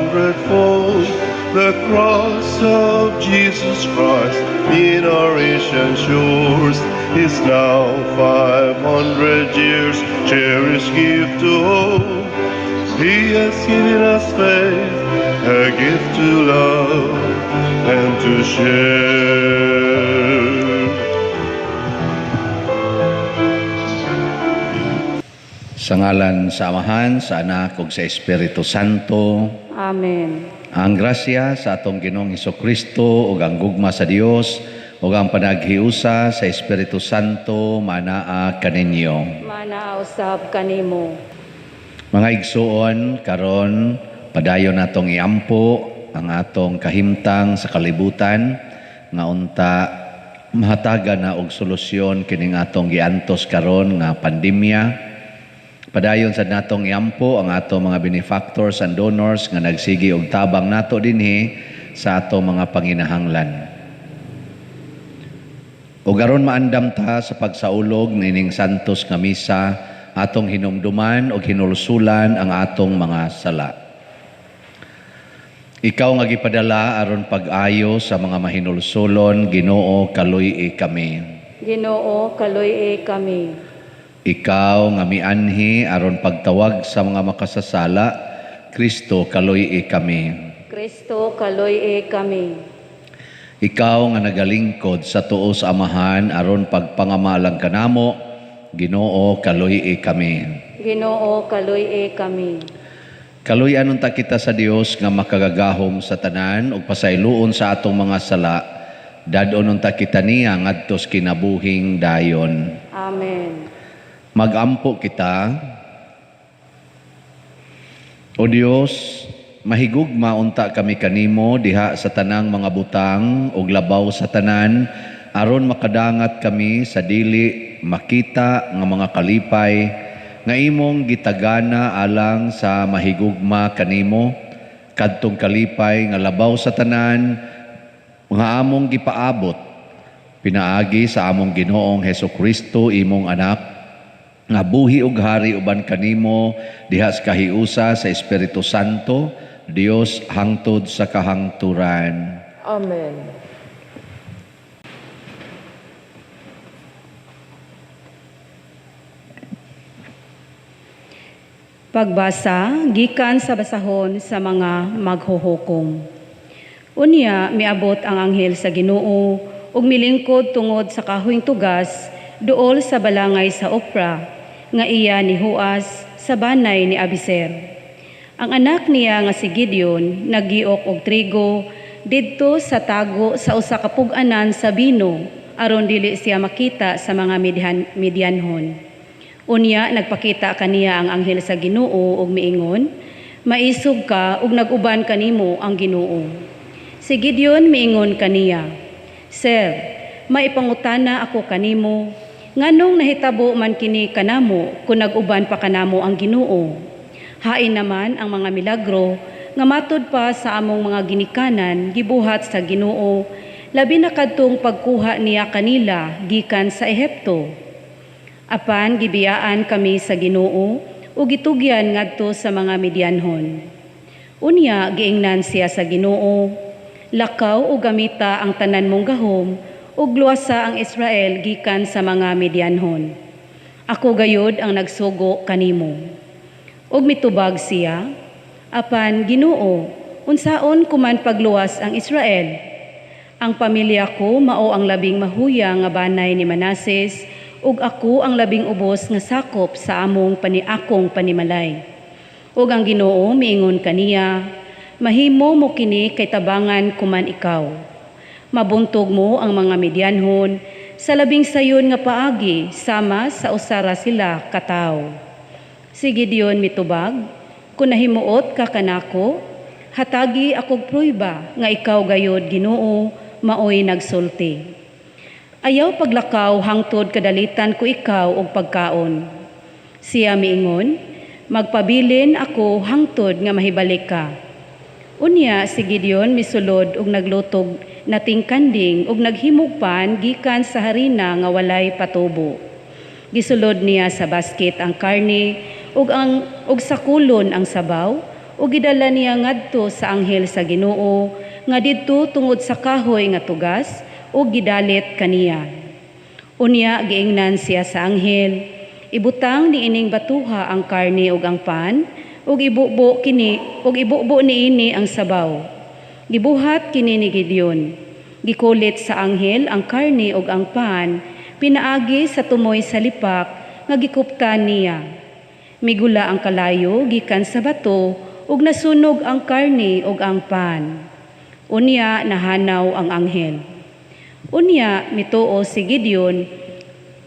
hundredfold. The cross of Jesus Christ in our ancient shores is now 500 years, cherished gift to all. He has given us faith, a gift to love and to share. Sa ngalan sa Amahan, sa Anak ug sa Espiritu Santo. Amen. Ang grasya sa atong Ginoong Hesukristo ug ang gugma sa Dios ug ang panaghiusa sa Espiritu Santo manaa kaninyo. Manaa usab kanimo. Mga igsuon, karon padayon natong iampo ang atong kahimtang sa kalibutan nga unta mahatagan na og solusyon kining atong giantos karon nga pandemya. Padayon sa natong iampo ang atong mga benefactors and donors nga nagsigi og tabang nato dinhi sa atong mga panginahanglan. Ug aron maandam ta sa pagsaulog nining santos nga misa, atong hinumduman og hinulsulan ang atong mga sala. Ikaw nga gipadala aron pag-ayo sa mga mahinulsulon, Ginoo, kaluy-i kami. Ginoo, kaluy-i kami. Ikaw nga mianhi aron pagtawag sa mga makasasala, Kristo, kaluy-i kami. Kristo, kaluy-i kami. Ikaw nga nagalingkod sa tuo sa Amahan aron pagpangamalang kanamo, Ginoo, kaluy-i kami. Ginoo, kaluy-i kami. Kaluy-an unta kita sa Dios nga makagagahom sa tanan ug pasayloon sa atong mga sala, dad-on unta kita niya ngadtos kinabuhing dayon. Amen. Magampo kita. O Dios, mahigugma unta kami kanimo diha sa tanang mga butang ug labaw sa tanan aron makadangat kami sa dili makita nga mga kalipay nga imong gitagana alang sa mahigugma kanimo, kadtong kalipay nga labaw sa tanan nga among gipaabot pinaagi sa among Ginoong Hesukristo, imong anak, nga buhi ug hari uban kanimo diha sa kahiusa sa Espiritu Santo, Dios hangtod sa kahangturan. Amen. Pagbasa gikan sa basahon sa mga maghuhukom. Unya miabot ang anghel sa Ginoo ug milingkod tungod sa kahoyng tugas duol sa balangay sa Opra nga iya ni Huas sa banay ni Abiser. Ang anak niya nga si Gideon nagiok og trigo didto sa tago sa usa ka pug-anan sa bino aron dili siya makita sa mga Midianhon. Unya nagpakita kaniya ang anghel sa Ginoo ug miingon, maisog ka ug nag-uban kanimo ang Ginoo. Si Gideon miingon kaniya, Sir, maipangutana ako kanimo, nganong nahitabo man kini kanamo kun nag-uban pa kanamo ang Ginoo? Hain naman ang mga milagro nga matud pa sa among mga ginikanan gibuhat sa Ginoo, labi na kadtong pagkuha niya kanila gikan sa Ehipto. Apan gibiyaan kami sa Ginoo ug gitugyan ngadto sa mga Midianhon. Unya giingnan siya sa Ginoo, lakaw ug gamita ang tanan mong gahom ug luwasa ang Israel gikan sa mga Midianhon. Ako gayud ang nagsugo kanimo. Ug mitubag siya, apan Ginoo, unsaon kuman pagluwas ang Israel? Ang pamilya ko mao ang labing mahuya nga banay ni Manases, ug ako ang labing ubos nga sakop sa among paniakong panimalay. Ug ang Ginoo miingon kaniya, mahimo mo kini kay tabangan kuman ikaw. Mabuntog mo ang mga Midianhon sa labing sayon nga paagi sama sa usara sila kataw. Si Gideon mitubag, kun nahimuot ka kanako, hatagi akog pruiba nga ikaw gayod Ginoo maoy nagsulti. Ayaw paglakaw hangtod kadalitan ko ikaw og pagkaon. Siya miingon, magpabilin ako hangtod nga mahibalik ka. Unya si Gideon misulod og naglutog nating kanding og naghimugpan gikan sa harina nga walay patubo. Gisulod niya sa basket ang karne ug ang og sa kulon ang sabaw ug gidala niya ngadto sa anghel sa Ginoo nga didto tungod sa kahoy nga tugas ug gidalit kaniya. Unya giingnan siya sa anghel, ibutang niining batuha ang karne ug ang pan ug ibubo kini ug ibubo niini ang sabaw. Gibuhat kini ni Gideon. Gikulit sa anghel ang karne ug ang pan pinaagi sa tumoy sa lipak nga gikuptan niya. Migula ang kalayo gikan sa bato ug nasunog ang karne ug ang pan. Unya nahanaw ang anghel. Unya mituo si Gideon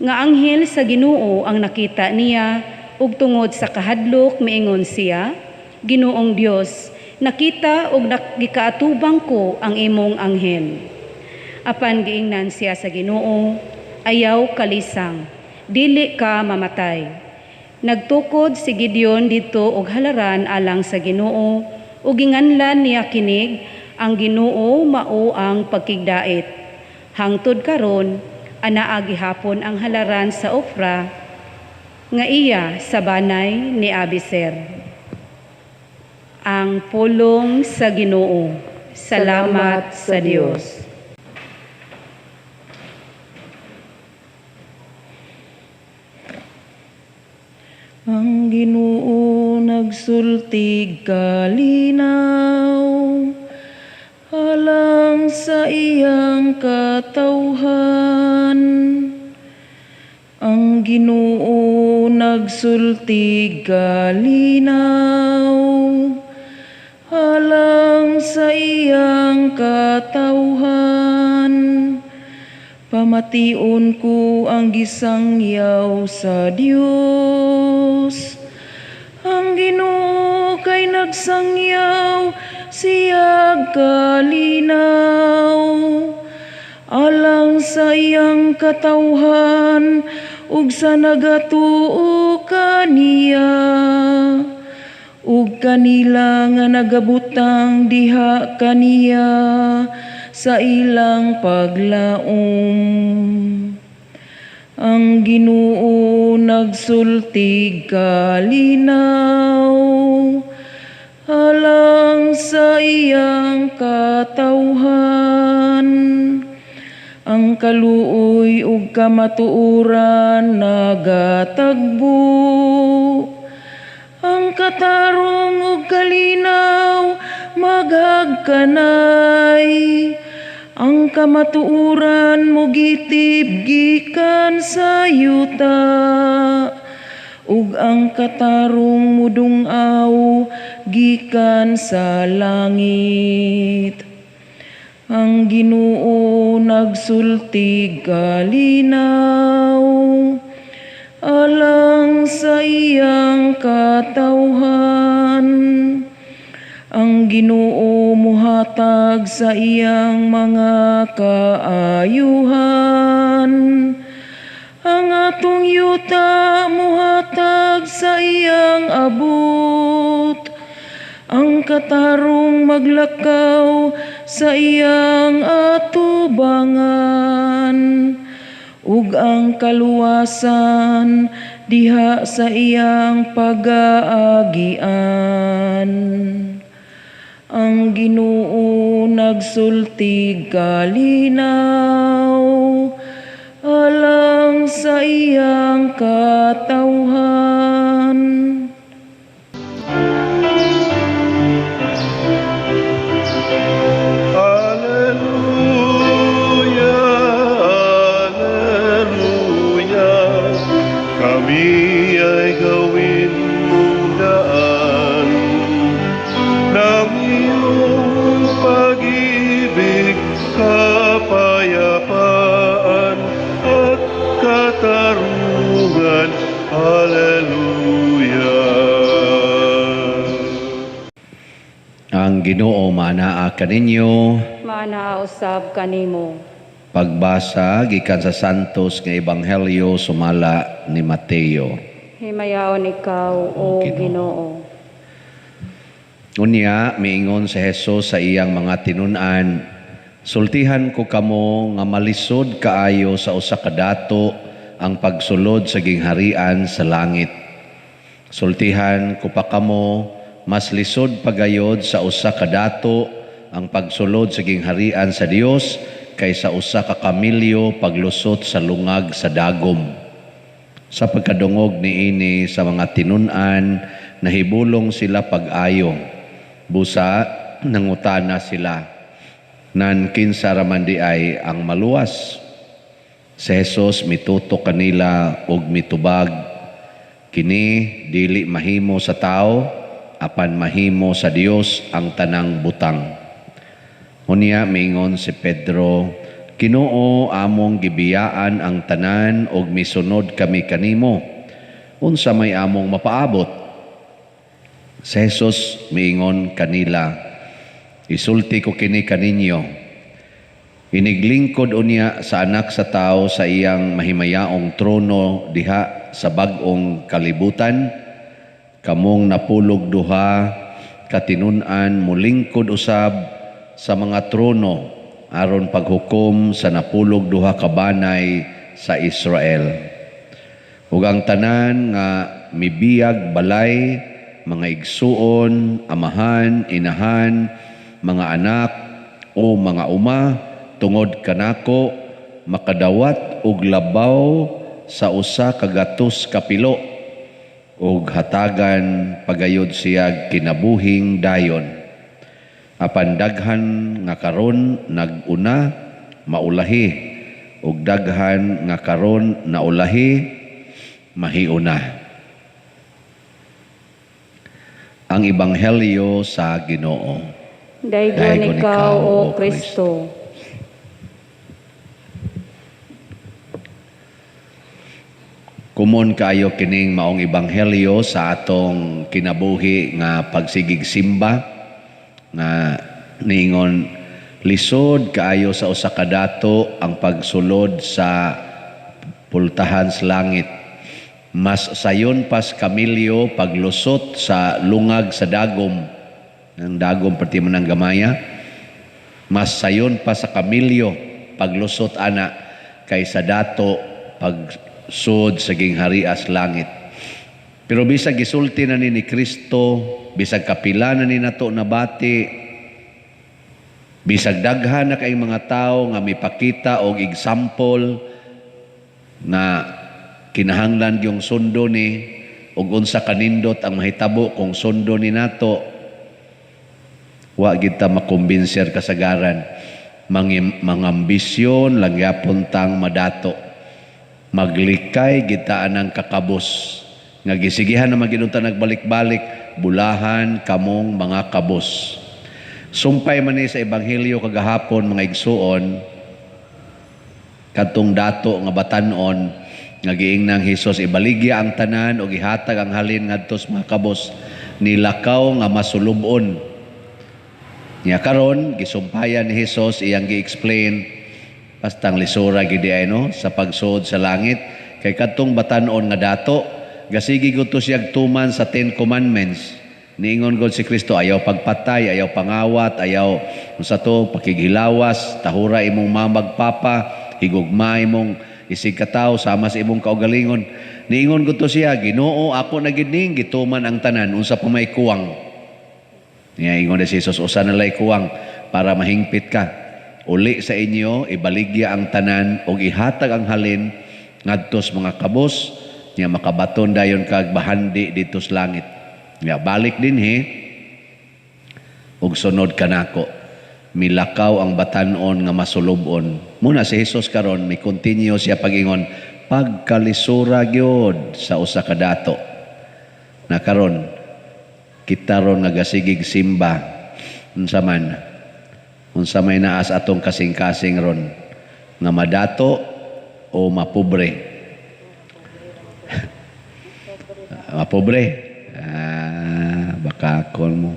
nga anghel sa Ginoo ang nakita niya ug tungod sa kahadlok miingon siya, Ginoong Dios, nakita ug gikaatubang ko ang imong anghel. Apan giingnan siya sa Ginoo, ayaw kalisang, dili ka mamatay. Nagtukod si Gideon didto og halaran alang sa Ginoo ug ginganlan niya kinig ang Ginoo mao ang pagkigdait. Hangtod karon anaa gihapon ang halaran sa Ofra nga iya sa banay ni Abiser. Ang pulong sa Ginoo. Salamat sa Dios. Ang Ginoo nagsultig kalinaw alang sa iyang katawhan. Ang Ginoo nagsultig kalinaw alang sa iyang katawhan. Pamation ko ang gisangyaw sa Dios. Ang Ginoo kay nagsangyaw siyag kalinaw alang sa iyang katawhan ug sa nagatuo kaniya ug kanila nga nagabutang diha kaniya sa ilang paglaom. Ang Ginoo nagsultig kalinaw alang sa iyang katawhan. Ang kaluoy ug kamatuoran nagatagbo. Ang katarong ug kalinaw maghagkanay. Ang kamatuoran mogitib gikan sa yuta, ug ang katarong mudungaw gikan sa langit. Ang Ginoo nagsultig kalinaw alang sa iyang katawhan. Ang Ginoo muhatag sa iyang mga kaayuhan. Ang atong yuta muhatag sa iyang abot. Ang katarong maglakaw sa iyang atubangan, ug ang kaluwasan diha sa iyang pagaagian. Ang Ginoo nagsultig kalinaw alang sa iyang katawhan. Alleluia, Alleluia, kami ay gawin mong daan ng iyong pag-ibig, kapayapaan at katarungan. Alleluia. Ang Ginoo maanaa kaninyo. Maanaa usab kanimo. Pagbasa gikan sa Santos nga Ebanghelyo sumala ni Mateo. Himayaon ikaw, o Ginoo. Unya miingon si Jesus sa iyang mga tinun-an, sultihan ko kamo nga malisod kaayo sa usa ka dato ang pagsulod sa gingharian sa langit. Sultihan ko pa kamo mas lisod pagayod sa usa ka dato ang pagsulod sa gingharian sa Dios kaysa usa ka kamilyo paglusot sa lungag sa dagom. Sa pagkadungog niini sa mga tinun-an, nahibulong sila pag-ayo. Busa nangutana sila, nan kinsa raman di ay ang maluwas? Si Jesus mitutok kanila og mitubag, kini dili mahimo sa tao, apan mahimo sa Dios ang tanang butang. Unya miingon si Pedro, Ginoo, among gibiyaan ang tanan og misunod kami kanimo. Unsa may among mapaabot? Si Jesus miingon kanila, isulti ko kini kaninyo, iniglingkod unya sa Anak sa Tao sa iyang mahimayaong trono diha sa bag-ong kalibutan, kamong 12 katinun-an molingkod usab sa mga trono aron paghukom sa 12 ka banay sa Israel. Ug ang tanan nga mibiyag balay, mga igsuon, amahan, inahan, mga anak o mga uma, tungod kanako makadawat og labaw sa 100 kapilo ug hatagan pagayod siya kinabuhing dayon. Apan daghan nga karon naguna maulahi, ug daghan nga karon naulahi mahiuna. Ang Ebanghelyo sa Ginoo. Daygon ikaw, O Kristo. Kumon kaayo kining maong ebanghelyo sa atong kinabuhi nga pagsigig simba nga niingon lisod kaayo sa usa ka dato ang pagsulod sa pultahan sa langit. Mas sayon pas kamilyo paglusot sa lungag sa dagom. Ang dagom perti man ang gamaya. Mas sayon pa sa kamilyo paglusot ana kaysa dato pagsud sa gingharias langit. Pero bisag gisulti na ni Kristo, bisag kapila na ni nato nabati, bisag daghan na kay mga tawo nga mipakita og example na kinahanglan yung sundo ni og unsa kanindot ang mahitabo kung sundo ni nato, wa gid ta makumbinser kasagaran. Mangambisyon lang gyapon tang madato. Maglikay gid ta anang kakabos nga gisigihan na maginunta nagbalik-balik, bulahan kamong mga kabos. Sumpay man ni sa ebanghelyo kagahapon mga igsuon, kadtong dato nga batan-on nga giingnang Hesus ibaligya ang tanan og ihatag ang halin ngadto sa mga kabos, nilakaw nga masulub-on. Nya karon gisumpayan ni Hesus, iyang gi-explain bastang lisura gid ay no sa pagsuod sa langit kay kadtong batan-on nga dato gasigi gud to siyag tuman sa 10 Commandments. Niingon gud si Kristo, ayaw pagpatay, ayaw pangawat, ayaw unsa to pakighilawas, tahura imong mamag papa, higugma imong isig katawo sama sa imong kaugalingon. Niingon gud to siya, Ginoo, ako na gid ning gituman ang tanan, unsa pa may kuwang. Niya ingon si Jesus, usa na lay kuwang para mahingpit ka. Uli sa inyo, ibaligya ang tanan og ihatag ang halin ngadto sa mga kabos, niya makabaton dayon kag bahandi didto sa langit. Niya balik dinhi ug sunod kanako. Milakaw ang batan-on nga masulub-on. Muna si Jesus karon mi continue siya pag-ingon pagkalisura gyud sa usa ka dato. Na karon kita ron nga gasigig simba, unsa man, unsa may naas atong kasing-kasing ron nga madato o mapobre? Mapobre? Baka kon mo.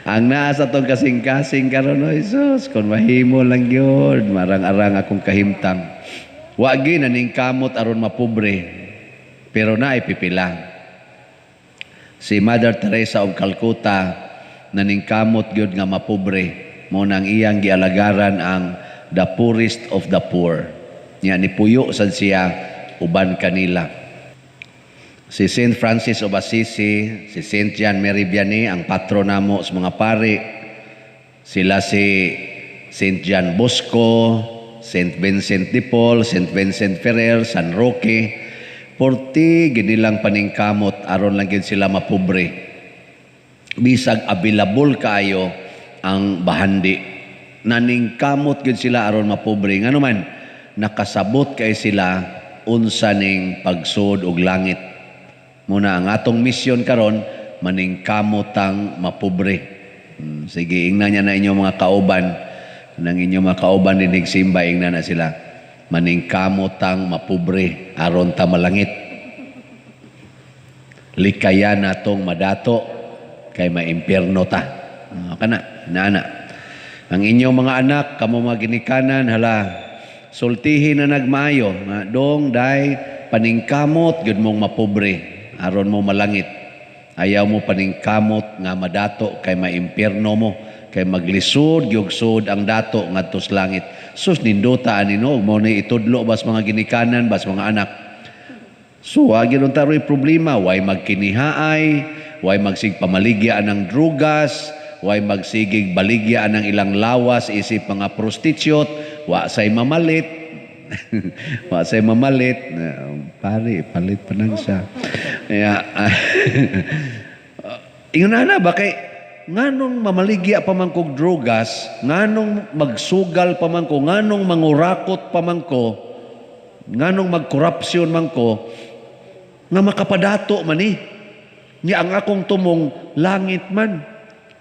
Ang naa sa atong kasing-kasing karon, o Jesus, kon mahimo lang gyud, marang-arang akong kahimtang. Wa gyud naning kamot aron mapobre, pero naay pipila. Si Mother Teresa of Calcutta naningkamot gyud nga mapobre, mo nang iyang gialagaran ang the poorest of the poor. Nya nipuyo sad siya uban kanila. Si Saint Francis of Assisi, si Saint John Mary Vianney, ang patron namo sa mga pari. Sila si Saint John Bosco, Saint Vincent de Paul, Saint Vincent Ferrer, San Roque. Porti ginilang paningkamot aron lang gid sila mapobre. Bisag available kaayo ang bahandi. Naningkamot gid sila aron mapobre. Ngano man nakasabot kay sila unsa ning pagsud og langit. Muna ang atong misyon karon maningkamot tang mapobre. Sige, ingnan niya na inyong mga kauban. Nang inyong mga kauban dinig simba, ingnan na sila. Maningkamot tang mapobre aron ta malangit. Likayan natong madato kay maimpierno ta. Kana, inaana. Ang inyong mga anak, kamo mga ginikanan, hala, sultihin na nagmaayo, nga dong day paningkamot gyud mong mapobre aron mo malangit. Ayaw mo paningkamot nga madato kay maimpierno mo, kay maglisod gyud sud ang dato ngadto sa langit. Sus, nindota ani no, mo ni itudlo bas mga ginikanan, bas mga anak. So wa gyud unta roy problema, way magkinihaay, way magsig pamaligya ang drugas, way magsigig baligya ang ilang lawas isip mga prostitute, wa say mamalit. Wa say mamalit. Pare, palit pa nang siya. Kaya, ingon na ba kay nganong mamaligya pa man kog drugas, nganong magsugal pa man ko, nganong mangurakot pa man ko, nganong magkorupsyon man ko, nga makapadato man ni. Nya ang akong tumong langit man.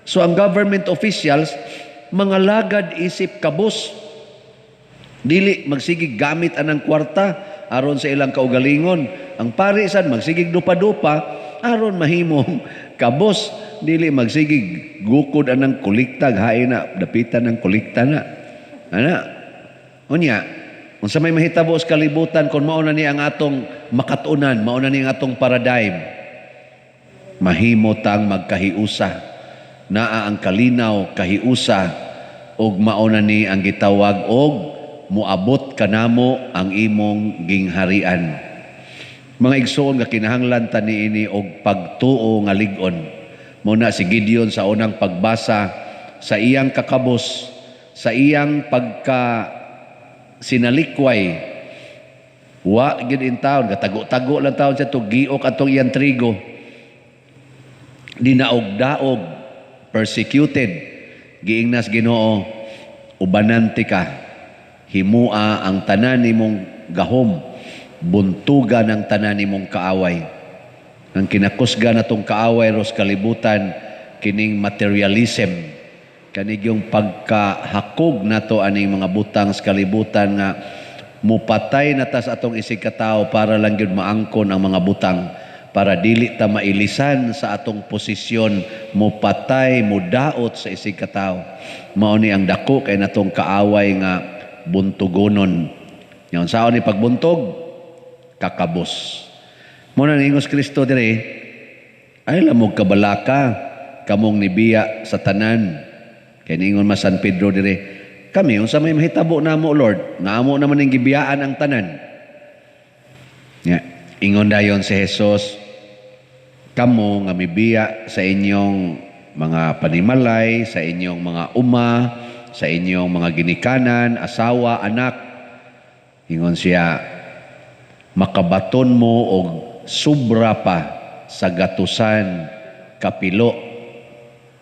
So ang government officials, mga lagad isip kabus. Dili magsigig gamit anang kwarta aron sa ilang kaugalingon. Ang pari sad magsigig dupa-dupa aron mahimong kabos. Dili magsigig gukod anang kolekta, hain na dapitan ng kolekta na. Ana. Unya, unsa may mahitabo sa kalibutan kung mao na ni ang atong makatunan, mao na ni ang atong paradigm. Mahimo tang magkahiusa. Naa ang kalinaw kahiusa og mao na ni ang gitawag og muabot kanamo ang imong gingharian. Mga igsoon nga kinahanglan ta niini og pagtuo nga lig-on. Muna si Gideon sa unang pagbasa sa iyang kakabos, sa iyang pagka sinalikway, wa gyud in taon, gatago-tago lang taon siya to giok atong iyang trigo. Dinaog-daog, persecuted, giingnas Ginoo, ubanan ti ka, himua ang tanan nimong gahom, buntuga ng tanan nimong kaaway. Ang kinakusga na tong kaaway ros kalibutan, kining materialism, kanig yung pagkahakog nato aning mga butang sa kalibutan nga mupatay na tas atong isig katao para lang gyud maangkon ang mga butang, para dili ta mailisan sa atong posisyon, mupatay, mudaot sa isig katao. Mao ni ang dako kay natong kaaway nga buntugonon. Ngayon, saan ni pagbuntog? Kakabos. Muna ni Ingos Kristo dire, ay lamog kabalaka, kamong nibiya sa tanan. Kay niingon mas San Pedro dire, kami, unsa may mahitabo namo, Lord, nga amo naman ning gibiyaan ang tanan. Ya, ingon dayon si Jesus, kamo nga mibiya sa inyong mga panimalay, sa inyong mga uma, sa inyong mga ginikanan, asawa, anak. Ingon siya, makabaton mo og sobra pa sa gatusan kapilo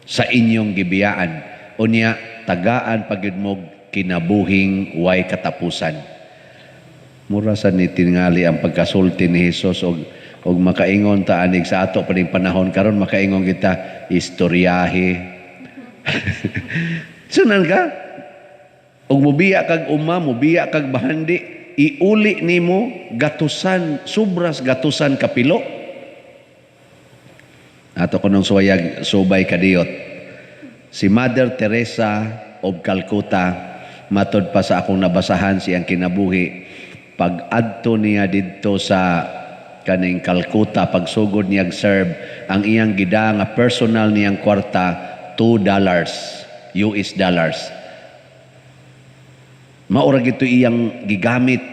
sa inyong gibiyaan. Unya, tagaan pagyud mo kinabuhing way katapusan. Mura sa ni tingali ang pagkasulti ni Hesus og makaingon ta anig sa ato pa ning panahon karon, makaingon kita istoryahe. Sunan ka? Og mubiya kag uma, mubiya kag bahandi, iuli nimo gatusan, sobras gatusan kapilo. Ato ko nung suwayag subay kadiyot. Si Mother Teresa of Calcutta, matod pa sa akong nabasahan siyang kinabuhi, pag-adto niya didto sa kaning Calcutta, pagsugod niya serve, ang iyang gida nga personal niyang kwarta, $2, US dollars. Maura gito iyang gigamit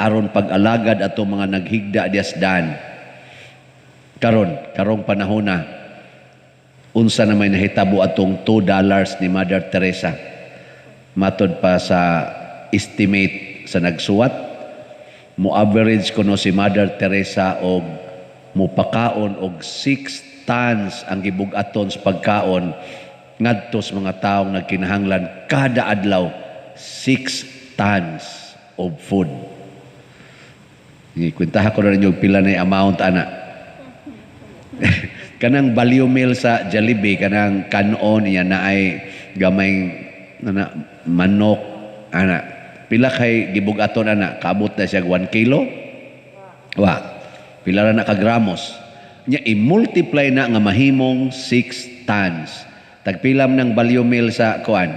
aron pag-alagad ato mga naghigda dias dan. Karon, karong panahon na, unsa na may nahitabo atong $2 ni Mother Teresa? Matod pa sa estimate sa nagsuwat, mo average kuno si Mother Teresa og mupakaon og 6 tons ang gibug-aton sa pagkaon ngadto sa mga taong nagkinahanglan kada adlaw, 6 tons of food. Kwentaha ko na ninyo pila na amount ana. Kanang value meal sa Jollibee, kanang kanon niya na ay gamay na manok ana. Pila kay gibug-aton ana? Kaabot na siya 1 kilo? Wa. Pila ra na ka gramos? Nya i-multiply na nga mahimong 6 tons. Tagpilam ng value meal sa kuan.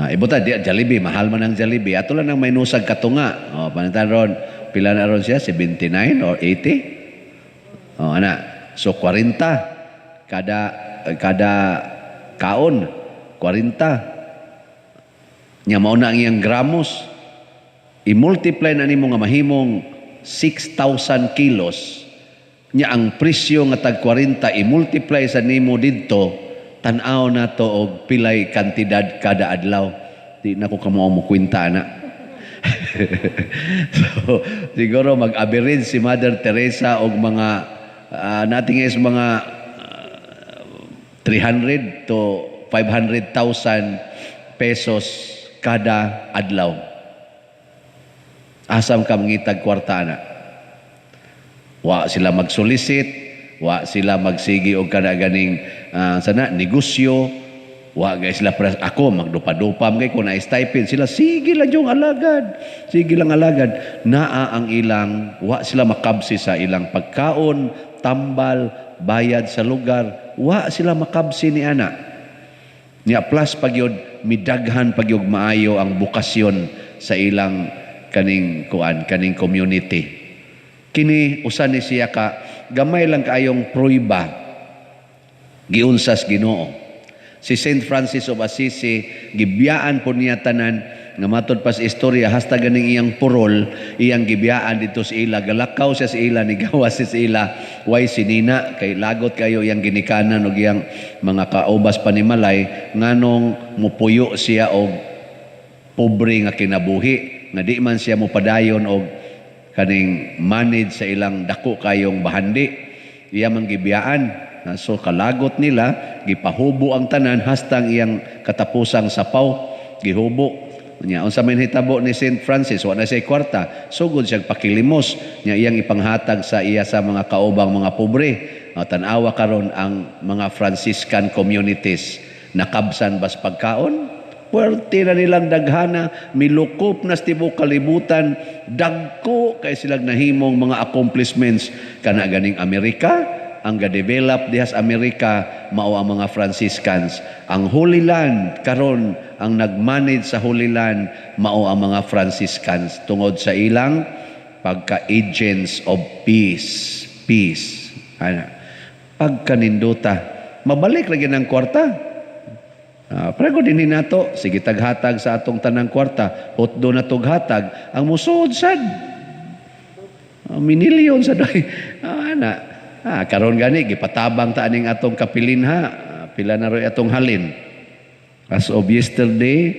Ibuta di Jollibee, mahal man ang Jollibee. Ato lang nang may nusag katunga. Oh, panitan ron, pila na ron siya? 79 or 80? Oh, ana. So 40 kada kada kaon, 40. Nya mao na ang iyang gramos. I-multiply na nimo nga mahimong 6,000 kilos. Nya ang presyo nga tag 40 i-multiply sa nimo didto, tan-aw na to og pilay kantidad kada adlaw. Di na ko kamo mo kwenta na. So siguro mag-average si Mother Teresa og mga nating is mga 300 to 500,000 pesos kada adlaw. Asam ka mangitag kwarta na? Wa sila magsolicit, wa sila magsigi og kana ganing sana negosyo, wa gay sila pres ako magdupa-dupa man kay ko na stipend sila, sige lang yung alagad, sige lang alagad. Naa ang ilang, wa sila makabsi sa ilang pagkaon, tambal, bayad sa lugar, wa sila makabsi ni ana. Nya plus pagyod midaghan pagyog maayo ang bukasyon sa ilang kaning kuan, kaning community. Kini usa ni siya ka gamay lang kaayong pruiba giunsas Ginoo. Si Saint Francis of Assisi gibiyaan po niya tanan nga matod pa sa istorya, hasta ganing iyang purol iyang gibiyaan dito sa ila, galakaw siya sa ila, nigawas siya sa ila, way sinina kay lagot kayo iyang ginikanan og iyang mga kaubas panimalay, nganong mupuyo siya og pobre nga kinabuhi nga di man siya mopadayon og kaning manage sa ilang dako kayong bahandi, iya man gibiyaan. So kalagot nila, gipahubo ang tanan hastang iyang katapusang sapaw gihubo. Nya unsa may hitabo ni Saint Francis, wa na siya kwarta, sugod siya pakilimos, nya iyang ipanghatag sa iya sa mga kaubang mga pobre. Tan-awa karon ang mga Franciscan communities, nakabsan bas pagkaon, puwerte na nilang daghana, milukop na sa tibuok kalibutan, dagko kay silang nahimong mga accomplishments. Kana ganing Amerika, ang ga-develop dihas Amerika mao ang mga Franciscans. Ang Holy Land karon, ang nag-manage sa Holy Land mao ang mga Franciscans tungod sa ilang pagka-agents of peace. Peace. Ana. Pagkaninduta, mabalik lagi ng kwarta. Pero din nato, sige taghatag sa atong tanang kwarta, hotdo na tughatag, ang musod sad. Minilyon sa doy. Ana. Karon gani gipatabang ta aning atong kapilin ha. Pila na roy atong halin. As of yesterday,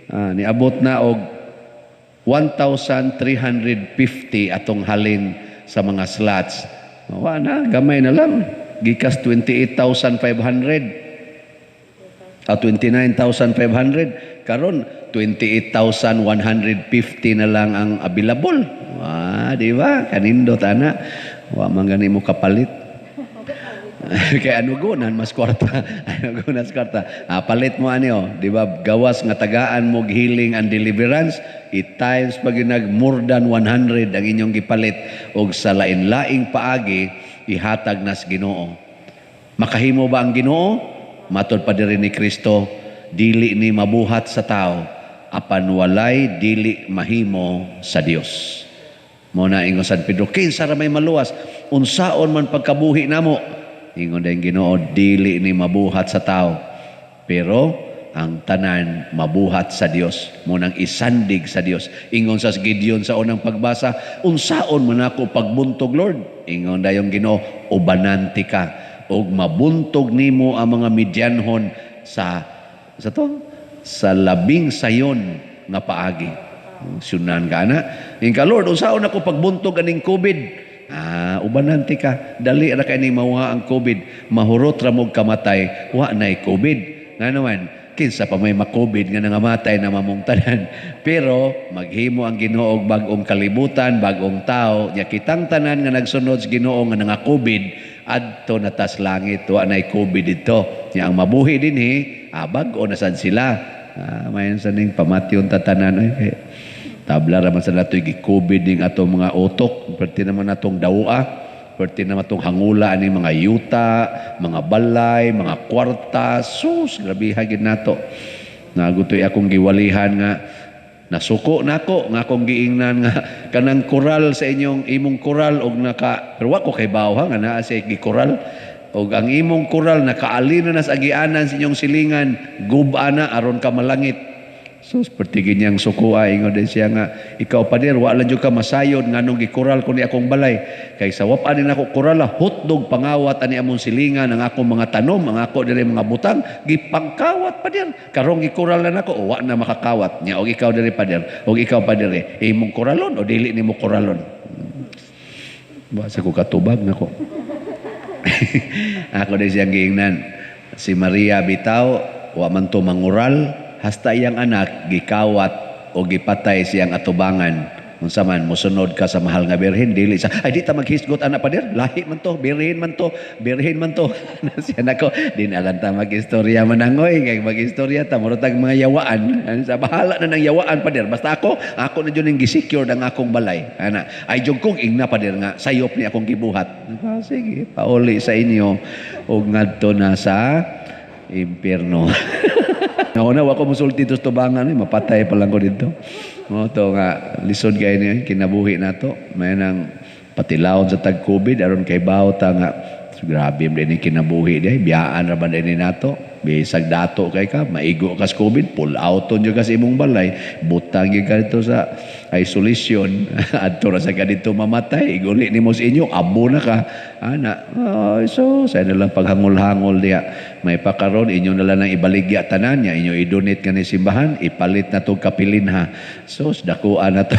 niabot na og 1,350 atong halin sa mga slots. Wa na, gamay na lang. Gikas 28,500. 29,500. Karon 28,150 na lang ang available. Wa, di ba? Kanindot ana. Wa man gani mo kapalit. Kay ano gunan mas kwarta. Ano gunan mas kwarta. Palit mo ani oh, di ba? Gawas nga tagaan mo healing and deliverance, it times pag nag more than 100 ang inyong gipalit og sa lain-laing paagi ihatag nas Ginoo. Makahimo ba ang Ginoo? Matod pa diri ni Kristo, dili ni mabuhat sa tao, apan walay dili mahimo sa Dios. Mo na ingon San Pedro, kinsa ra may maluwas, unsaon man pagkabuhi namo? Ingon din Ginoo, dili ni mabuhat sa tao, pero ang tanan mabuhat sa Dios, munang isandig sa Dios. Ingon sa Gideon sa unang pagbasa, unsaon man ako pagbuntog, Lord? Ingon dayong Ginoo, ubanan tika og mabuntog nimo ang mga Midianhon sa to sa labing sayon nga paagi. Sunan ka na. Ingon ka, Lord, unsaon ako pagbuntog aning COVID? Ubanan tika, dali ra kay ni mawha ang COVID, mahurot ra mog kamatay, wa nay COVID. Ngano man, kinsa pa may ma-COVID nga nangamatay na mamong tanan. Pero maghimo ang Ginoo og bag-ong kalibutan, bag-ong tao, nya kitang tanan nga nagsunod sa Ginoo nga nanga-COVID adto na tas langit, wa nay COVID didto. Nya ang mabuhi dinhi, bag-o na sad sila. Mayon sa ning pamatyon tatanan oy. Tabla ra man sa natoy gi-COVID ning atong mga utok, perti naman natong dawa, perti naman atong hangula aning mga yuta, mga balay, mga kwarta, sus, grabiha gid nato. Nagutoy akong giwalihan nga nasuko nako nga akong giingnan nga kanang koral sa inyong imong koral og naka, pero wa ko kay bawo nga naa sa gikoral og ang imong koral nakaalino na sa agianan sa inyong silingan, guba na aron ka malangit. Sus, perti niyang suko ingon din siya nga ikaw pader wa lang jud ka masayod nganong gikoral ko ni akong balay kay sa wap-an ni nako korala hotdog pangawat ani among silingan ang akong mga tanom, ang ako diri mga butang gipangkawat pader, karong gikoral na nako wa na makakawat nya. Og ikaw diri pader, og ikaw pader, imong koralon o dili nimo koralon? Wa sa ko katubag nako. Ako din siyang giingnan si Maria bitaw wa man to mangural hasta iyang anak gikawat o gipatay siyang atubangan. Unsa man mosunod ka sa mahal nga birhen, dili sa ay di ta maghisgot anak pader, lahi man to, birhen man to, birhen man to. Siya nako, di na lang ta magistorya manangoy kay magistorya ta murag tag mga yawaan. Sa bahala na ng yawaan pader, basta ako na jud ning gisecure ang akong balay. Ana, ay jud kong ingna pader nga sayop ni akong gibuhat. Sige, pauli sa inyo og ngadto na sa impierno. Nauna, wa ko musulti tos tubangan, mapatay pa lang ko dito. Mo to nga lisod kay ni kinabuhi nato. May nang patilawon sa tag COVID aron kay bawo ta nga grabe man ni kinabuhi di biyaan ra man ni nato. Bisag dato kay ka, maigo ka sa COVID, pull out on ka sa imong balay, butang gyud ka dito sa isolation, adto ra sa ka dito mamatay, iguli nimo sa inyo, abo na ka. Ana, oh, so sa na lang paghangol-hangol diha. May pakaron inyo na lang ang ibaligya tanan nya, inyo i-donate kani simbahan, ipalit na tog kapilin ha. So dakuan na to.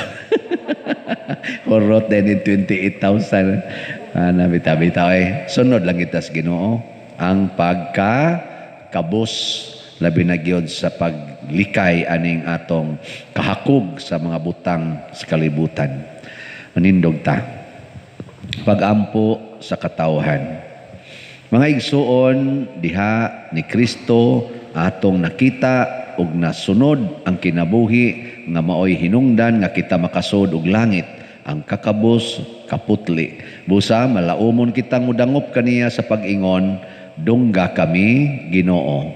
Horot din 28,000. Ana bitaw-bitaw eh. Sunod lang kita sa Ginoo ang pagka kabos labi na gyud sa paglikay aning atong kahakog sa mga butang sa kalibutan. Manindog ta. Pagampo sa katawhan. Mga igsuon diha ni Kristo atong nakita og nasunod ang kinabuhi nga maoy hinungdan nga kita makasod og langit, ang kakabos kaputli. Busa malaumon kitang mudangop kaniya sa pag-ingon, dungga kami Ginoo.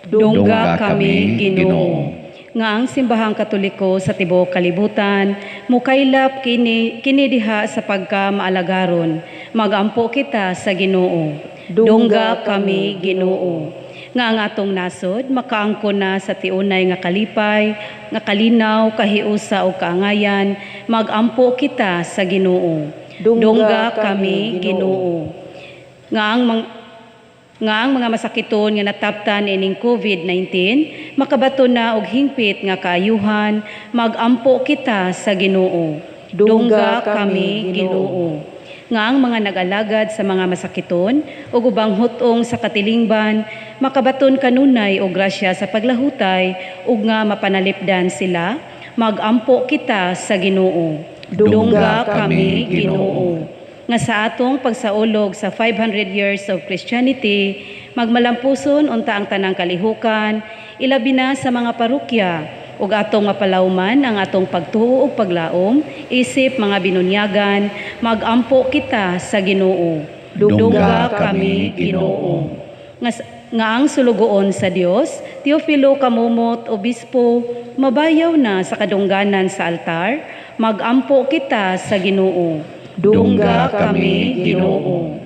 Dungga kami Ginoo. Nga ang simbahang Katoliko sa tibuok kalibutan mukaylap kini diha sa pagka maalagaron. Magampo kita sa Ginoo. Dungga kami Ginoo. Nga ang atong nasod makaangkon na sa tiunay nga kalipay, nga kalinaw, kahiusa o kaangayan, magampo kita sa Ginoo. Dungga kami Ginoo. Nga ang mga masakiton nga nataptan ining COVID-19 makabato na og hingpit nga kaayuhan, magampo kita sa Ginoo. Dungga kami Ginoo. Nga ang mga nag-alagad sa mga masakiton ug ubang hutong sa katilingban makabaton kanunay og grasya sa paglahutay ug nga mapanalipdan sila, magampo kita sa Ginoo. Dungga kami Ginoo. Nga sa atong pagsaulog sa 500 years of Christianity, magmalampuson unta ang tanang kalihukan, ilabi na sa mga parokya, ug atong mapalawman ang atong pagtuo ug paglaom, isip mga binunyagan, magampo kita sa Ginoo. Dungga kami Ginoo. Nga ang sulugoon sa Dios, Teofilo Camomot, Obispo, mabayaw na sa kadungganan sa altar, magampo kita sa Ginoo. Dungga kami Ginoo.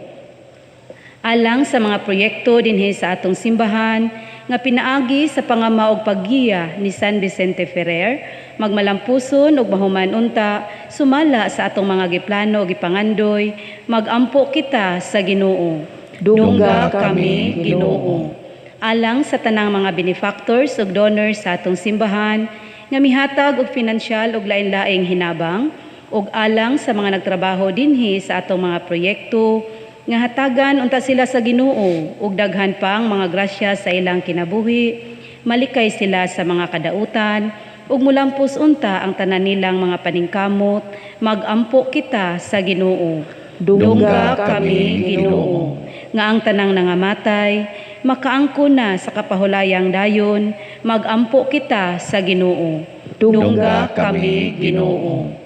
Alang sa mga proyekto dinhi sa atong simbahan, nga pinaagi sa pangama og paggiya ni San Vicente Ferrer, magmalampuson ug mahuman unta sumala sa atong mga giplano ug gipangandoy, magampo kita sa Ginoo. Dungga kami, Ginoo. Alang sa tanang mga benefactors ug donors sa atong simbahan nga mihatag og pinansyal ug lain-laing hinabang, ug alang sa mga nagtrabaho dinhi sa atong mga proyekto nga hatagan unta sila sa Ginoo ug daghan pang mga grasya sa ilang kinabuhi, malikay sila sa mga kadautan ug mulampos unta ang tanan nilang mga paningkamot, magampo kita sa Ginoo. Dungga kami, Ginoo. Nga ang tanang nangamatay makaangko na sa kapahulayang dayon, magampo kita sa Ginoo. Dungga kami, Ginoo.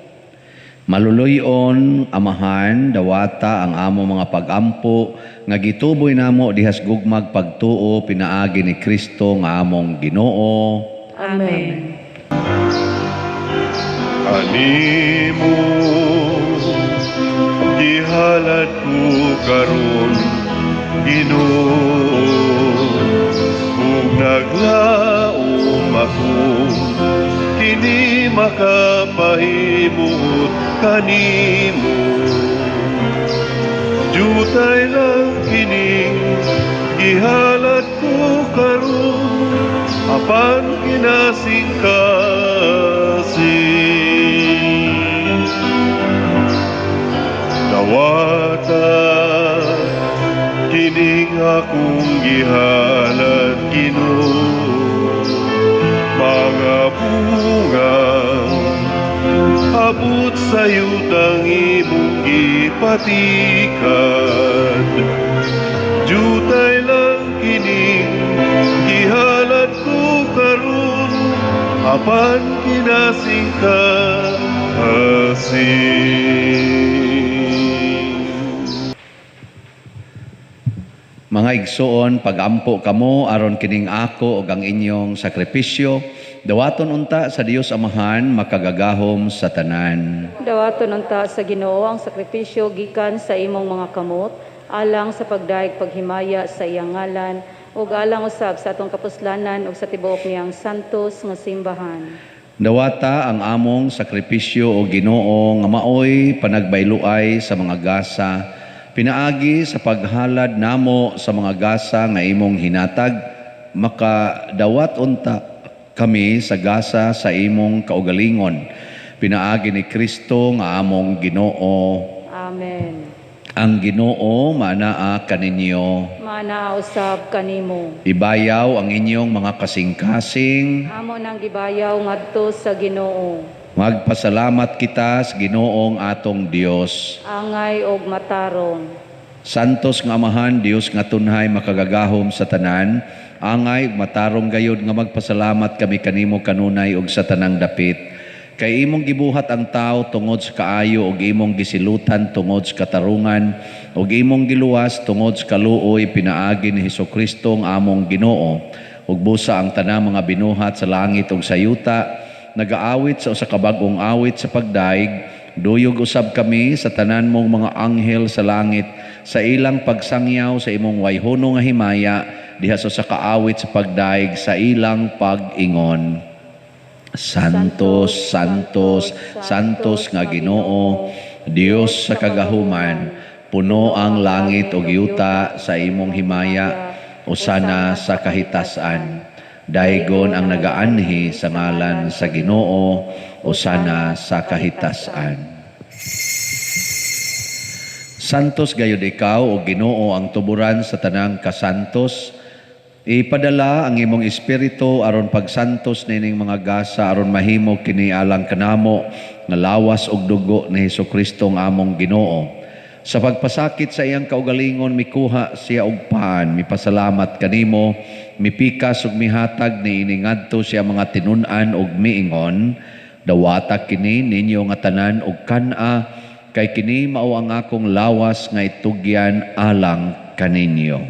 Maluluyon, Amahan, dawata ang amo mga pagampo nga gituboy namo dihas gugmag pagtuo pinaagi ni Kristo nga among Ginoo. Amen. Animo gihalad ko karon, Ginoo, ug naglaom ako kini makapahimuot kanimo. Jutay lang kining gihalad ko karon, apan kinasingkasing. Dawata kining akong gihalad, Ginoo, mga bunga abot sa yutang imong gipatikad. Jutay lang kining gihalad ko karon, apan kinasingkasing. Mga igsoon, pagampo kamo aron kining ako ug ang inyong sakripisyo, dawaton unta sa Dios Amahan makagagahom sa tanan. Dawaton unta sa Ginoo ang sakripisyo gikan sa imong mga kamot, alang sa pagdayeg paghimaya sa iyang ngalan ug alang usab sa atong kapuslanan ug sa tibuok niyang santos nga simbahan. Dawata ang among sakripisyo o Ginoo nga maoy panagbayluay sa mga gasa, pinaagi sa paghalad namo sa mga gasa nga imong hinatag, makadawat unta kami sa gasa sa imong kaugalingon. Pinaagi ni Kristo nga among Ginoo. Amen. Ang Ginoo manaa kaninyo. Manaa usab kanimo. Ibayaw ang inyong mga kasing-kasing. Amo nang gibayaw ngadto sa Ginoo. Magpasalamat kita sa Ginoong atong Dios. Angay og matarong. Santos nga Amahan, Dios nga tunhay makagagahom sa tanan, angay ug matarong gayod nga magpasalamat kami kanimo kanunay ug sa tanang dapit. Kay imong gibuhat ang tao tungod sa kaayo ug imong gisilutan tungod sa katarungan ug imong giluwas tungod sa kaluoy pinaagi ni Hesukristo ang among Ginoo. Ug busa ang tanang mga binuhat sa langit ug sa yuta nagaawit sa usa ka bag-ong awit sa pagdaig, duyog usab kami sa tanan mong mga anghel sa langit sa ilang pagsangyaw sa imong wayhono nga himaya diha sa usa ka awit sa pagdaig sa ilang pag-ingon. Santos, Santos, Santos nga Ginoo, Dios sa kagahuman, puno ang langit ug yuta sa imong himaya, usana sa kahitasan. Daygon ang nagaanhi sa ngalan sa Ginoo, usana sa kahitasan. Santos gayud ikaw o Ginoo ang tuburan sa tanang kasantos. Ipadala ang imong espiritu aron pagsantos nining mga gasa aron mahimo kini alang kanamo nga lawas ug dugo ni Hesukristo ang among Ginoo. Sa pagpasakit sa iyang kaugalingon mikuha siya og paan, mipasalamat kanimo, mipikas ug mihatag niini ngadto siya mga tinun-an ug miingon, dawata kini ninyo nga tanan og kan-a, kay kini mao ang akong lawas nga itugyan alang kaninyo.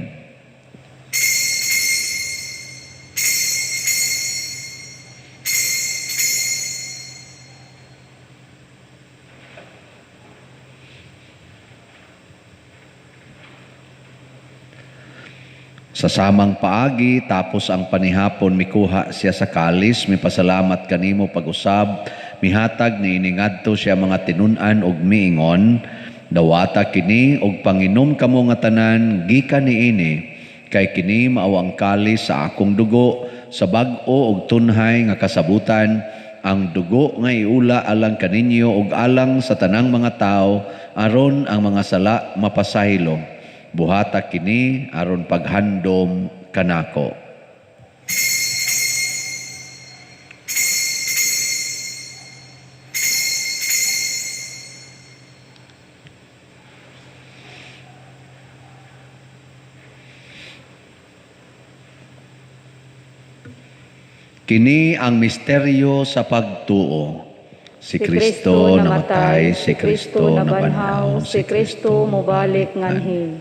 Sa samang paagi, tapos ang panihapon, mikuha siya sa kalis, mipasalamat kanimo pag-usab, mihatag ni iningadto siya mga tinun-an og miingon, dawata kini og panginom kamo nga tanan gikan niini, kay kini mao ang kalis sa akong dugo, sa bag-o og tunhay nga kasabutan, ang dugo nga iula alang kaninyo og alang sa tanang mga tawo, aron ang mga sala mapasaylo. Buhata kini aron paghandom kanako. Kini ang misteryo sa pagtuo. Si Kristo namatay, si Kristo nabanhaw, si Kristo mobalik nganhi.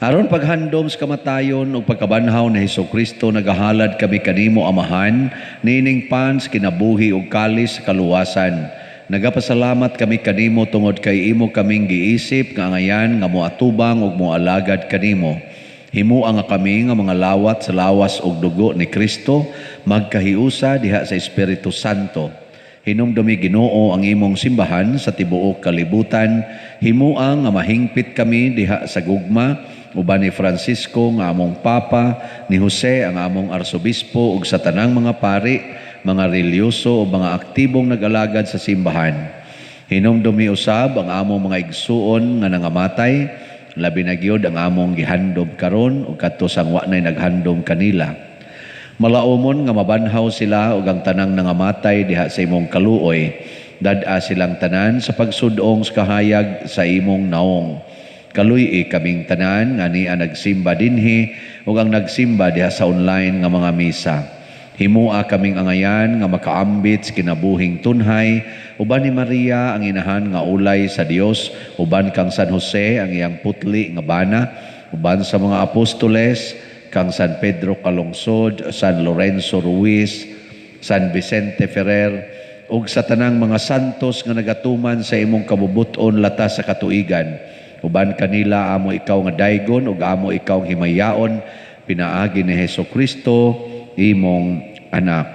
Aron paghandom sa kamatayon ug pagkabanhaw ni Hesukristo, nagahalad kami kanimo Amahan, niining pan sa kinabuhi ug kalis sa kaluwasan. Nagapasalamat kami kanimo tungod kay imo kaming giisip nga angayan nga moatubang ug moalagad kanimo. Himua nga kami nga mga lawat sa lawas ug dugo ni Kristo, magkahiusa diha sa Espiritu Santo. Hinumdumi Ginoo ang imong simbahan sa tibuok kalibutan. Himua nga mahingpit kami diha sa gugma uban ni Francisco nga among Papa, ni Jose ang among Arsobispo ug sa tanang mga pari, mga relyoso o mga aktibong nag-alagad sa simbahan. Hinumdumi usab ang among mga igsuon nga nangamatay, labi na gyud ang among gihandom karon ug kadto sang wa nay naghandom kanila. Malaumon nga mabanhaw sila ug ang tanang nangamatay diha sa imong kaluoy. Dad-a silang tanan sa pagsudong sa kahayag sa imong naong. Kaluy-i kaming tanan nga niya nagsimba dinhi ug ang nagsimba diha sa online nga mga misa. Himua kaming angayan nga makaambit sa kinabuhing tunhay, uban ni Maria ang inahan nga ulay sa Dios, uban kang San Jose ang iyang putli nga bana, uban sa mga apostoles, kang San Pedro Calungsod, San Lorenzo Ruiz, San Vicente Ferrer, ug sa tanang mga santos nga nagatuman sa imong kabubuton latas sa katuigan. Uban kanila amo ikaw nga daygon ug amo ikaw himayaon, pinaagi ni Hesukristo imong anak.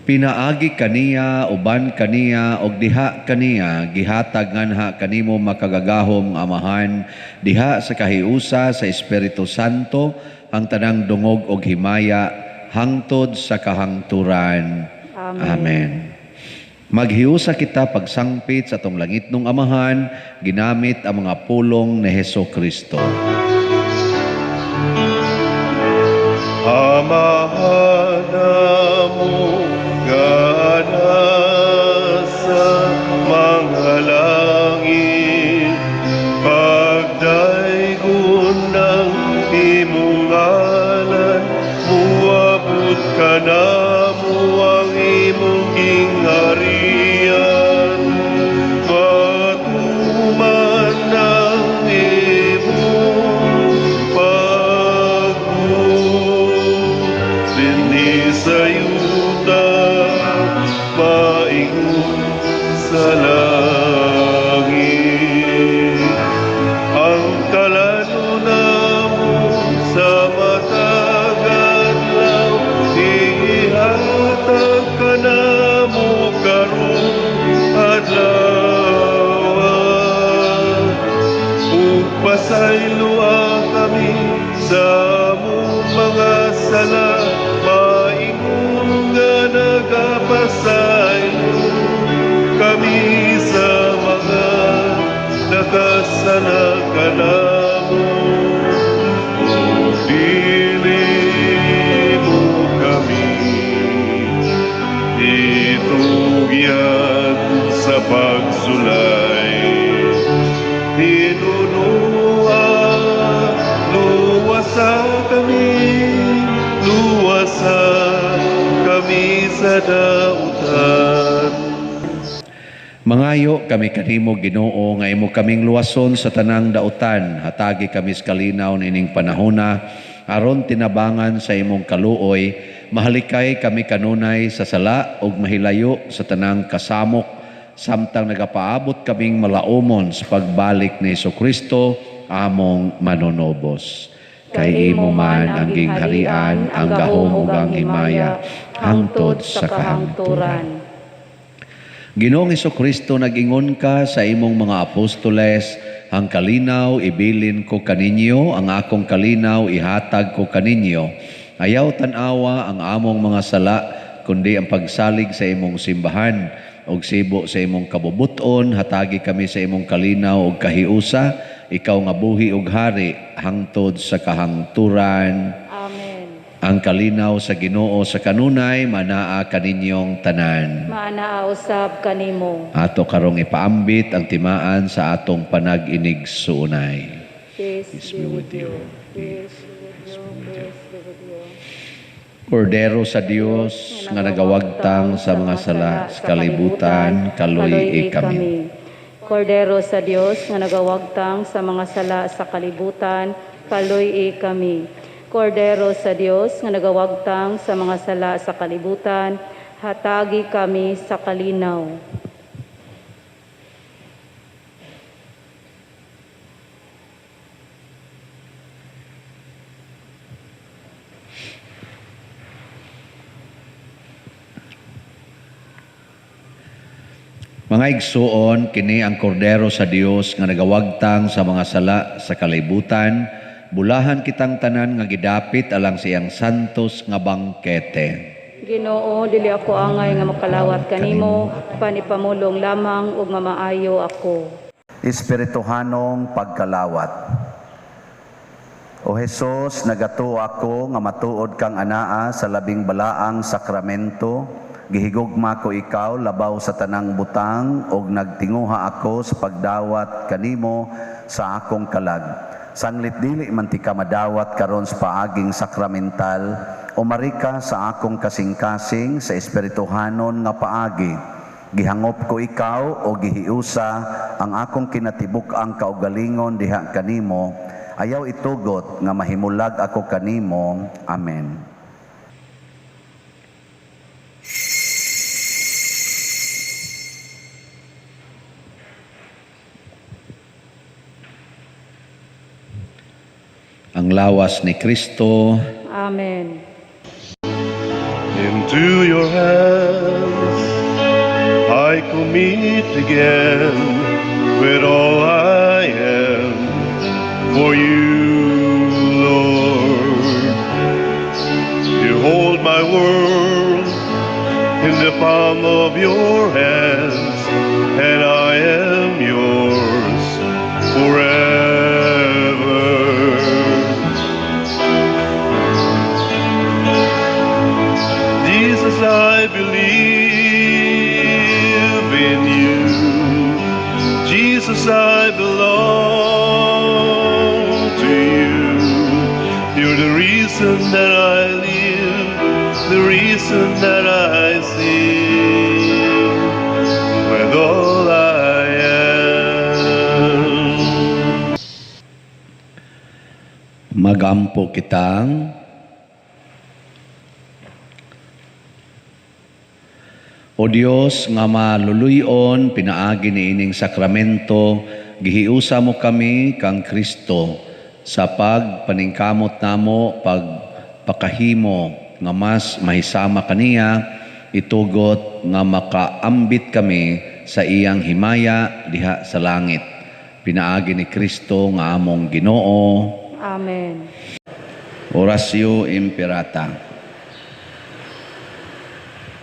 Pinaagi kaniya, uban kaniya, og diha kaniya, gihatag nganha kanimo makagagahom nga Amahan, diha sa kahiusa sa Espiritu Santo, ang tanang dungog og himaya, hangtod sa kahangturan. Amen. Amen. Maghiusa kita pagsangpit sa atong langitnong Amahan, ginamit ang mga pulong ni Hesukristo. Amahan namo nga nasa mga langit, pagdaygon ng imong ngalan, muabot ka namo ang imong gingharian, matuman ang imong pagbuot dinhi sa yuta, maingon sa langit. Ang kalano namo sa matag adlaw, ihatag kanamo karong adlaw. Ug pasayloa kami sa among mga sala, maingon nga nagapasaylo kami sa mga nakasala kanamo. Dili mo kami itugyan sa pagsulay, hinunoa, luwasa kami, luwasa kami sa dautan. Mangayo kami kanimo Ginoo nga imo kaming luwason sa tanang dautan, hatagi kami sa kalinaw nining panahona aron tinabangan sa imong kaluoy, mahalikay kami kanunay sa sala ug mahilayo sa tanang kasamok, samtang nagapaabot kaming malaumon sa pagbalik ni Hesukristo among manunobos. Kay imo man ang gingharian, ang gahom ug ang himaya, hangtod sa kahangturan. Ginoong Kristo, nag-ingon ka sa imong mga apostoles, ang kalinaw ibilin ko kaninyo, ang akong kalinaw ihatag ko kaninyo. Ayaw tan-awa ang among mga sala, kundi ang pagsalig sa imong simbahan og sibo sa imong kabubuton, hatagi kami sa imong kalinaw og kahiusa, ikaw nga buhi og hari hangtod sa kahangturan. Amen. Ang kalinaw sa Ginoo sa kanunay manaa kaninyong tanan. Maanaa usab kanimo. Ato karong ipaambit ang timaan sa atong panag-inig-suunay. Peace be with you. Peace be with you. Peace be with you. Kordero sa Dios nga nagawagtang sa mga sala sa kalibutan, kaluy-i kami. Kordero sa Dios nga nagawagtang sa mga sala sa kalibutan, kaluy-i kami. Kordero sa Dios nga nagawagtang sa mga sala sa kalibutan, hatagi kami sa kalinaw. Mga igsuon, kini ang kordero sa Dios nga nagawagtang sa mga sala sa kalibutan, bulahan kitang tanan nga gidapit alang sa iyang santos nga bangkete. Ginoo, dili ako angay nga makalawat kanimo, panipamulong lamang ug mamaayo ako. Espirituhanong pagkalawat. O Hesus, nagatuo ako nga matuod kang anaa sa labing balaang sakramento. Gihigugma ko ikaw labaw sa tanang butang og nagtinguha ako sa pagdawat kanimo sa akong kalag. Sanglit dili man ti ka madawat karon sa paaging sakramental, umari ka sa akong kasing-kasing sa espirituhanon nga paagi. Gihangop ko ikaw o gihiusa ang akong kinatibuk-ang kaugalingon diha kanimo. Ayaw itugot nga mahimulag ako kanimo. Amen. Ang lawas ni Kristo. Amen. Into your hands I commit again with all I am for you, Lord. You hold my world in the palm of your hands, and I am yours forever. Jesus, I believe in you. Jesus, I belong to you. You're the reason that I live, the reason that I sing, with all I am. Magampo kitang O Dios nga maluluyon pinaagi niining sakramento, gihiusa mo kami kang Kristo sa pagpaningkamot namo pagpakahimo nga mas mahisama kaniya, itugot nga makaambit kami sa iyang himaya diha sa langit. Pinaagi ni Kristo nga among Ginoo. Amen. Oratio Imperata.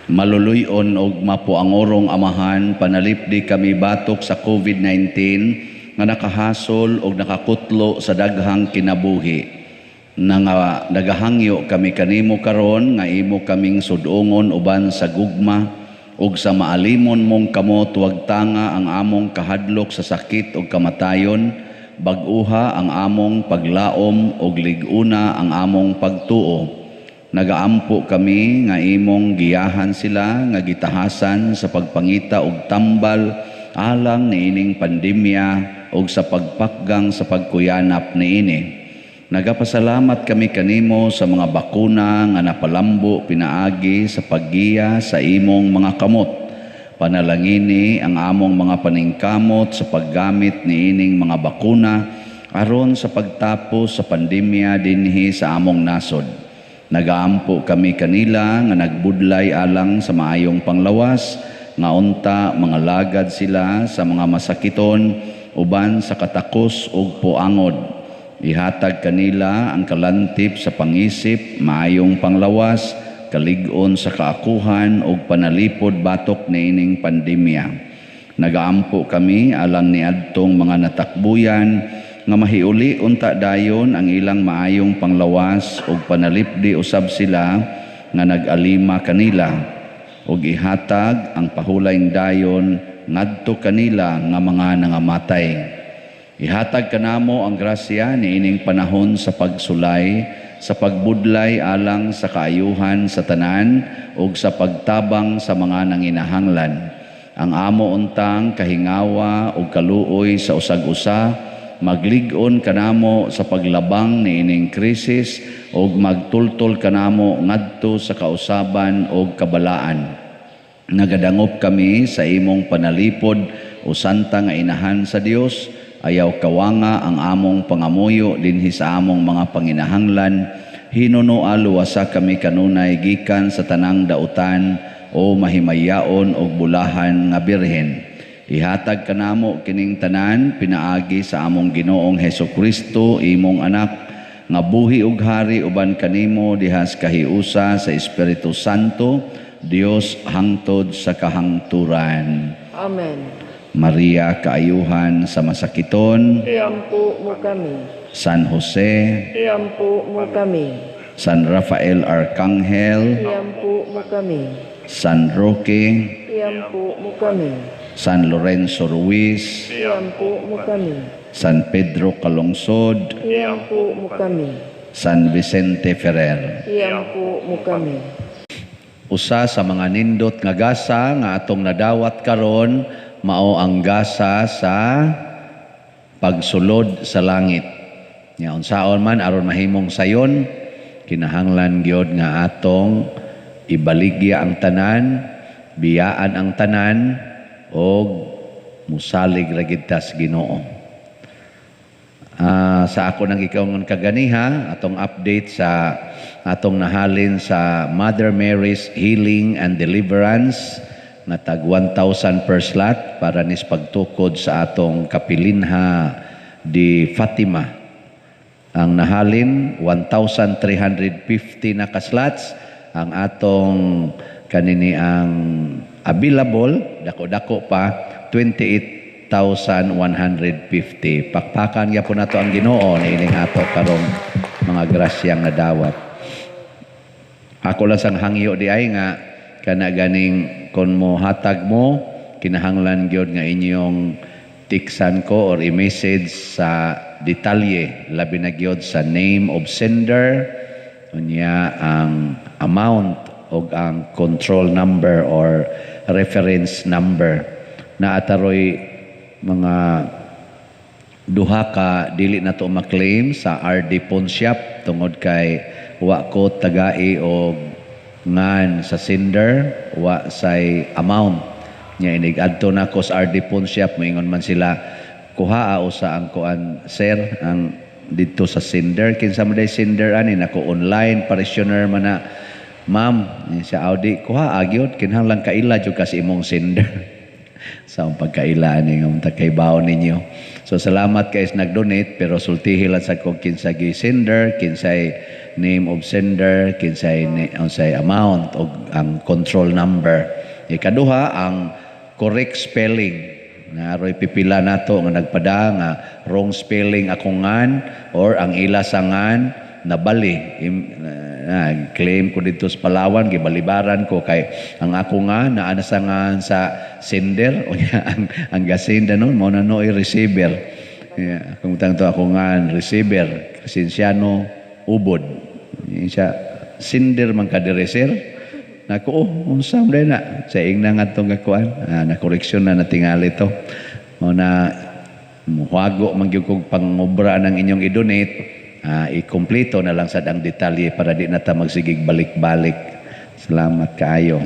Maluluyon og mapuangorong Amahan, panalipdi kami batok sa COVID-19 nga nakahasol og nakakutlo sa daghang kinabuhi. Nga nagahangyo kami kanimo karon nga imo kaming sudongon uban sa gugma ug sa maalimon mong kamot wagtanga ang among kahadlok sa sakit ug kamatayon, bag-uha ang among paglaom ug lig-una ang among pagtuo. Nagaampo kami nga imong giyahan sila nga gitahasan sa pagpangita og tambal alang niining pandemya ug sa pagpakgang sa pagkuyanap niini. Nagapasalamat kami kanimo sa mga bakuna nga napalambo pinaagi sa paggiya sa imong mga kamot. Panalangini ang among mga paningkamot sa paggamit niining mga bakuna aron sa pagtapos sa pandemya dinhi sa among nasod. Nagaampo kami kanila nga nagbudlay alang sa maayong panglawas, nga unta mga lagad sila sa mga masakiton uban sa katakos ug puangod. Ihatag kanila ang kalantip sa pangisip, maayong panglawas, kalig-on sa kaakuhan ug panalipod batok niining pandemya. Nagaampo kami alang niadtong mga natakbuyan nga mahiuli unta dayon ang ilang maayong panglawas ug panalipdi usab sila nga nag-alima kanila, ug ihatag ang pahulayng dayon ngadto kanila nga mga nangamatay. Ihatag kanamo ang grasya niining panahon sa pagsulay, sa pagbudlay alang sa kaayuhan sa tanan ug sa pagtabang sa mga nanginahanglan. Ang amo untang kahingawa ug kaluoy sa usag-usa maglig-on kanamo sa paglabang niining krisis ug magtultol kanamo ngadto sa kausaban ug kabalaan. Nagadangop kami sa imong panalipod o santa nga inahan sa Dios. Ayaw kawanga ang among pangamuyo dinhi sa among mga panginahanglan. Hinunoa luwasa kami kanunay gikan sa tanang dautan o mahimayaon og bulahan nga birhen. Ihatag kanamo kining tanan pinaagi sa among Ginoong Hesus Kristo, imong anak, nga buhi ug hari uban kanimo diha sa kahiusa sa Espiritu Santo, Dios hangtod sa kahangturan. Amen. Maria, kaayuhan sa masakiton, Iampo mo kami. San Jose, Iampo mo kami. San Rafael Arcangel, Iampo mo kami. San Roque, Iampo mo kami. San Lorenzo Ruiz, Iampo mo kami. San Pedro Calungsod, Iampo mo kami. San Vicente Ferrer. Iampo mo kami. Usa sa mga nindot nga gasa nga atong nadawat karon mao ang gasa sa pagsulod sa langit. Nya unsaon man aron mahimong sayon, kinahanglan gyud nga atong ibaligya ang tanan, biyaan ang tanan og musalig ra gid ta sa Ginoo. Sa ako nang ikaw kaganiha, atong update sa atong nahalin sa Mother Mary's Healing and Deliverance nga tag 1,000 per slot para nis pagtukod sa atong kapilinha di Fatima. Ang nahalin 1,350 na ka-slots. Ang atong kanini ang available dako-dako pa 28,150. Pakpakan gyapon nato ang Ginoo niining ato karong mga grasyang nadawat. Ako lang sang hangyo di ay nga kana ganing kon mo hatag mo kinahanglan gyud nga inyong tiksan ko or i-message sa detalye, labi na gyud sa name of sender, unya ang amount og ang control number or reference number. Naataroy mga duha ka dili na to ma-claim sa RD Pawn Shop tungod kay wa ko tagai og ngan sa sender, wa say amount. Nya inig adto na ko sa RD Pawn Shop, moingon man sila kuhaa usa ang kuan sir ang didto sa sender, kinsa man day sender ani nako online parishioner man na ma'am sa Audi kuha agyod kinahanglan kaila jud kasi imong sender. Sa akong pagkaila ani nga kay baon ninyo. So salamat kay nag-donate, pero sultihi lang sa kog kinsay sender, kinsay name of sender, kinsay unsay amount og ang control number. Ikaduha ang correct spelling. Naroy pipila nato nga nagpada nga wrong spelling akong ngan or ang ila sa ngan nabali. Claim ko dito sa Palawan, gibalibaran ko kay ang ako nga naa na sa ngan sa sender o niya ang gasinda nun mo na no receiver. Yeah, kung tang to ako nga receiver, Crescenciano Ubod. Siya sender man ka dire sir. Nako, oh, unsa man na sa ingna ngadtong gakuan, na koreksyon na natingali to. Mo na muhago man gyud kog pangobra ng inyong i-donate. Ikumpleto na lang sad ang detalye para di na ta magsigig balik-balik. Salamat kaayo.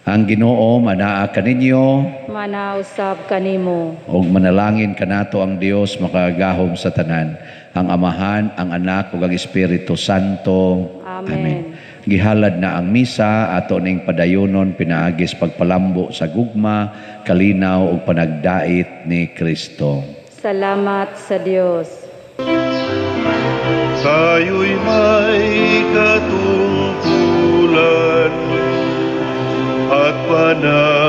Ang Ginoo manaa kaninyo. Manaa usab kanimo. Ug manalangin kanato ang Dios makagagahom sa tanan, ang Amahan, ang Anak ug ang Espiritu Santo. Amen. Gihalad na ang misa, ato ning padayonon pinaagi sa pagpalambo sa gugma, kalinaw ug panagdait ni Kristo. Salamat sa Dios. Tayo'y may katungkulan at pananagutan.